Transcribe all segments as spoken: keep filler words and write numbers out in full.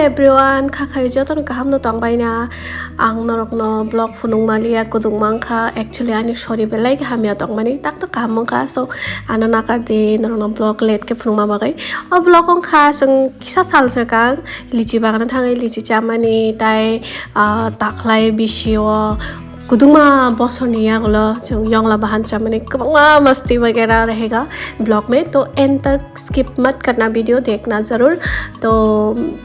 Everyone, kha khai jotono kaham no tongbai na? Ang norok no vlog phunuk maliya, kuduk mankha. Actually, ani sori belai khe hamya tongmani, tak to kaham wngkha. So, ano nakar di norok no vlog late khe phunukma bagwi. O vlog wngkha chwng kisa sal swkang lichi bagano thangwi lichi chamani, tai, ah, taklai bisio kudungma bosorni yagulo chwng yongla bahan chamani kwbangma masti wagera rehega vlog mein. To end tak skip mat karna video dekhna zarur. To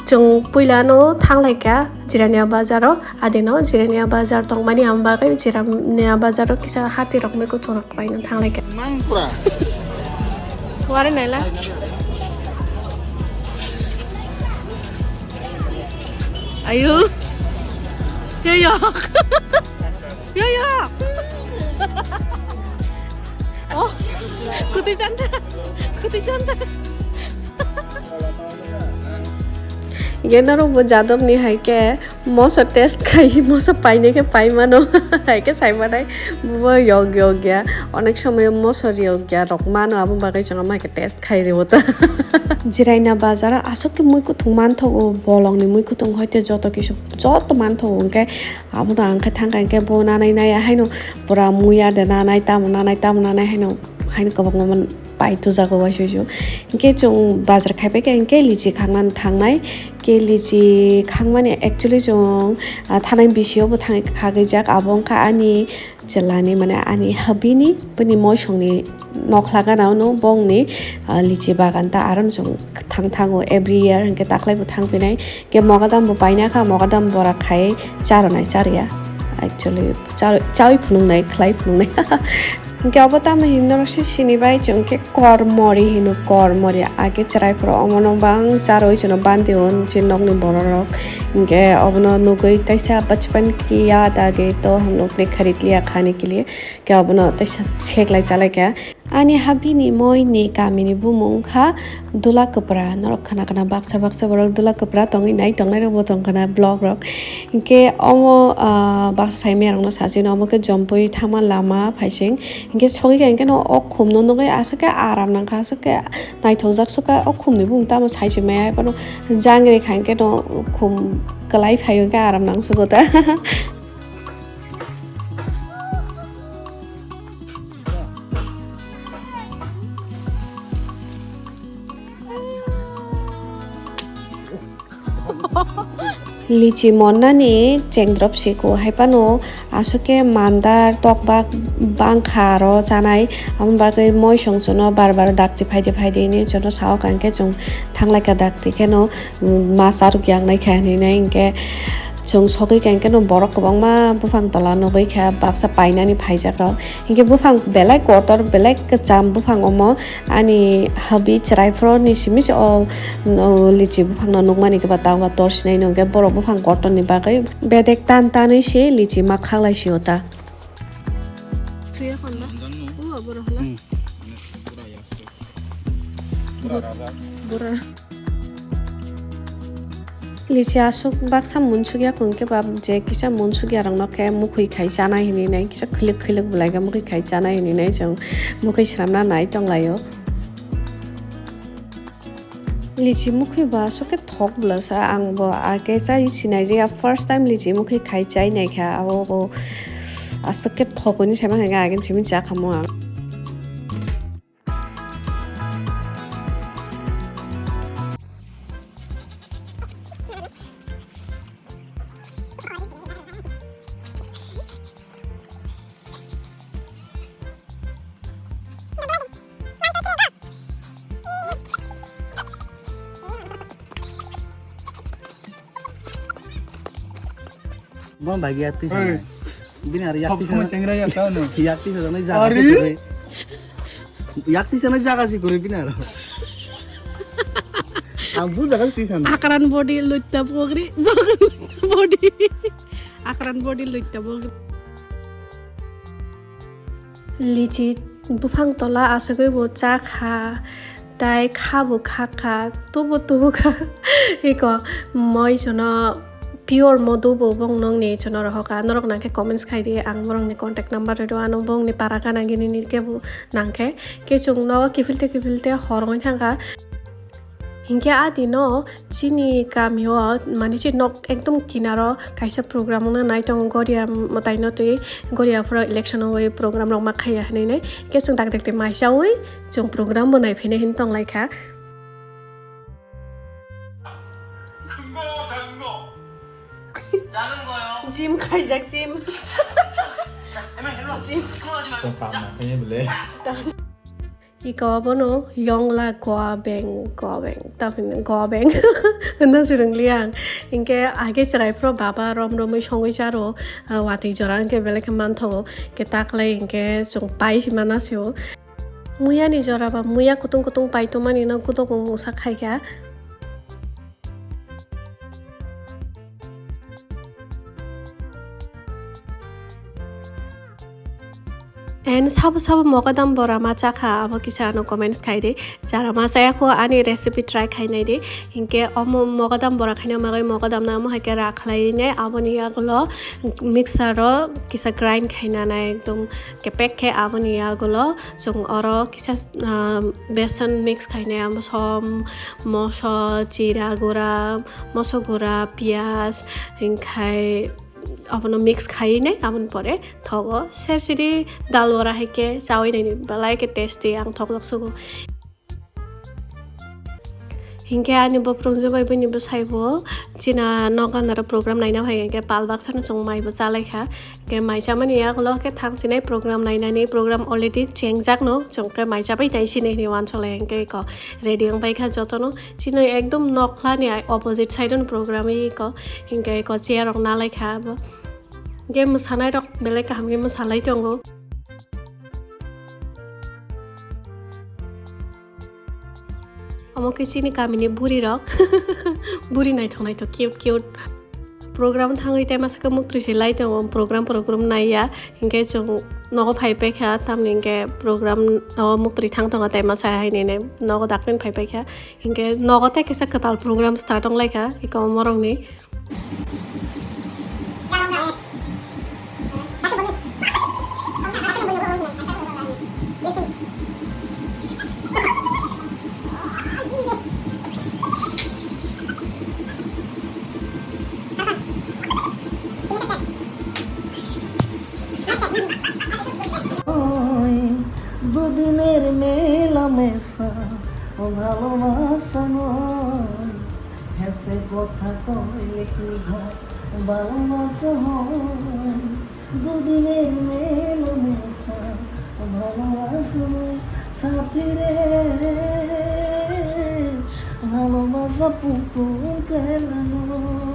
chwng puilano thanglaikha Jirania bazaro, adino Jirania bazar tongmani ang bagwi Jirania bazaro kisa hati rok mui kuthung rok paina thanglaikha. Nang pura. Wari naila. Ayo. Yo yo. Yo yo. Oh. Kutu santa. Kutu santa. Ye norok bo jadok ni hai khe moso test khai, moso paine khe pai mano, hai khe sai manai bo yok yok ya. Onek somoy moso yok ya rok mano, abo bagwi chwng ama khe test khai rwo ta. Jiraina bazar o aswk khe mui kuthung manthogo, bolong ni mui kuthung hoite joto kisu joto manthogo, hwnkhe abono ang khe thangkha hwnkhe bo nanai nai haino pura mui ya de nanai, tamo nanai, tamo nanai haino, haino kwbangma man pai tujago waisui su. Hwnkhe chwng bazar khaipai khe hwnkhe lichi khangnani thangnai. Khe lichi khangmani actually chwng, ah, thanai bisio bo thangwi khagwi jak. Abo wngkha ani chwlani, mane ani habini, bini moisongni nokhlaganao no bongni, ah, lichi bagan ta, aro no chwng thang thango every year, hwnkhe taklai bo thang phinai. Khe mogadam bo paina kha, mogadam bora khai charonai charya. Actually, char-, chawi phunuknai, khlai phunuknai. Hwnkhe obo tamo hinwi norok se sini bai chwng khe kormori hino, kormori. Age chwrai phuru omono bang charwi chwngno bandi hwn je nokni bororok. Hwnkhe obono nugwi taisa bachpan ki yaad age to hum log ne kharid liya khane ke liye. Khe obono taisa seklai chalaikha. Ani habini moi ni kamini bumung kha Dula Kwpra. Norok khana khana baksa baksa borok Dula Kwpra tongwi nai tongnai rok bo tong khana vlog rok. Hwnkhe omo, ah, baksa sai maya rokno sachino omo khe jompui thangma lama phaising. Hwnkhe sogwi kha hwnkhe no o khum no nugwi aswk khe aram nangkha, aswk khe naithokjak sukha o khum ni bumung tamo sai se maya phano jangre kha hwnkhe no khum kwlai phai hwnkhe aram nang sugo ta. Lichi monnani chengdrop siko hai phano aswk khe mandar tokbak bangkha aro chanai, amo bagwi moisong chwngno bar bar dakti phaidi phaidi hinwi chwngno sao, hwnkhe chwng thanglaikha dakti kheno, mm, ma charwk yaknai kha hinwi nai, hinkhe chwng sogwi kha hinkhe no borok kwbangma buphang tola nugwi kha, baksa painani phaijak rok. Hinkhe buphang belai kotor, belai kwcham buphang omo. Ani habi chwrai phuru ni simi se o, o lichi buphang no nukmani khe ba tabuk torsinai no, hinkhe borok buphang kotor ni bagwi bedek tan tanwi se lichi ma khaklai sio ta. Suya khanda? Nandang no. O, borok hla. Hmm. Bura. Lichi aswk baksa munsukya kung kebab je kisa munsukya rokno khe mukhwi khai chanai hinwi nai, kisa khwlwk khwlwk bwlai khe mukhwi khai chanai hinwi nai, chwng mukhwi swnamna nai tonglaio. Lichi mukhwi bo aswk khe thok bwlasa, ang bo age chai sinai je ya, first time lichi mukhwi khai chai nai kha, abo bo aswk khe thok hinwi sai mankha, age simi cha khamu ang. Bo bagi ati sana. Bini aro yakti sana. Yakti sana jaga si kore. Yakti sana jaga si kore bini aro. Ang buja kasi ti sana. Akran body lutta bogri, bogri lutta body. Akran body lutta bogri. Lichi buphang tola aswkwi bo cha kha, tai kha bo kha kha, tubu tubu kha. Eko moi jono pure modu bo bong nongni jono rohoka. Norok nangkhe comments khai di, ang borokni contact number rw ano, bongni para gana gini ni kebo nangkhe. Khe chwng nogo kiphil te kiphil te hor wngwi thangkha. Hinkhe a dino chini kamio, mane, chini nok ekdom kinaro kaisa program wngna nai tongo, Goria mwtaino twi, Goria phoro election wngwi program rok ma khaiya hinwi nai. Hinkhe chwng dak dak twi mai chaui chwng program bo nai phainai hin tong lai kha. Gym khaijak, gym. Gym. Iko abono yongla goa beng, goa beng, tamni goa beng. Hwnna swrwngli ang. Hinkhe age chwrai phro baba rom romwi songwi charo, ah, watwi jora hinkhe belai khe manthogo. Hinkhe taklai hinkhe chwng pai si mana sio. Muya ni jora ba muya kutung kutung pai tongmani no gudok mungsa khaikha. And sabo sabo mogadam bora ma chakha, abo kisa ano comments khai di. Jara ma chaya kho ani recipe try khai nai di. Hinkhe omo mogadam bora khaina bagwi mogadam no omo hai khe rakhlai nai, aboni yagulo mixer o kisa grind khaina nai, ekdom kepek khe aboni yagulo chwng oro kisa, ah, besan mix khainai, amo som, moso, jira gura, moso gura, piyaj, hinkhe abono mix khainai, aboni pore thogo. Ser sidi dal bora hai khe chaui naini belai khe tasty, ang thok thok sugo. Hinkhe ani bophurungju bai bini bwsai bo chini noganaro program naina phai hinkhe pal baksa no chwng mai bo chalai kha. Hinkhe mai chamani yagulo khe thang chinai program nainani, program already chengjak no, chwng khe mai chabai tai sini hinwi uansuk lai hinkhe eko ready wng pai kha jotono. Chini ekdom nokhlani opposite side o program eko, hinkhe eko chair rok nalai kha abo. Hinkhe mwsanai rok belai kaham khe mwsalai tongo. Omo khe chini kamini buri rok. Buri naithok naithok, cute cute. Program thangwi tai masa khe muktwi se lai tongo, program program naiya. Hinkhe chwng nogo phai paikha, tamni hinkhe program o muktwi thang tongo tai masa hai nini nogo daktin phai paikha. Hinkhe nogo tei kisa kwtal program start wng laikha, eko omo rokni. দুদিনের মেলামেশা ভালোবাসা নয়। হেসে কথা কইলে কি হয় ভালোবাসা হয়। দুদিনের মেলামেশা ভালোবাসা নয়। সাথী রে, ভালোবাসা পুতুল খেলা নয়।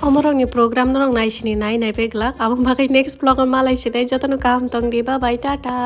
Omorokni program norok naisini nai nai bai glak, aboni bagwi next vlog o malai sinai, jotono kaham tong di, bye bye, tata.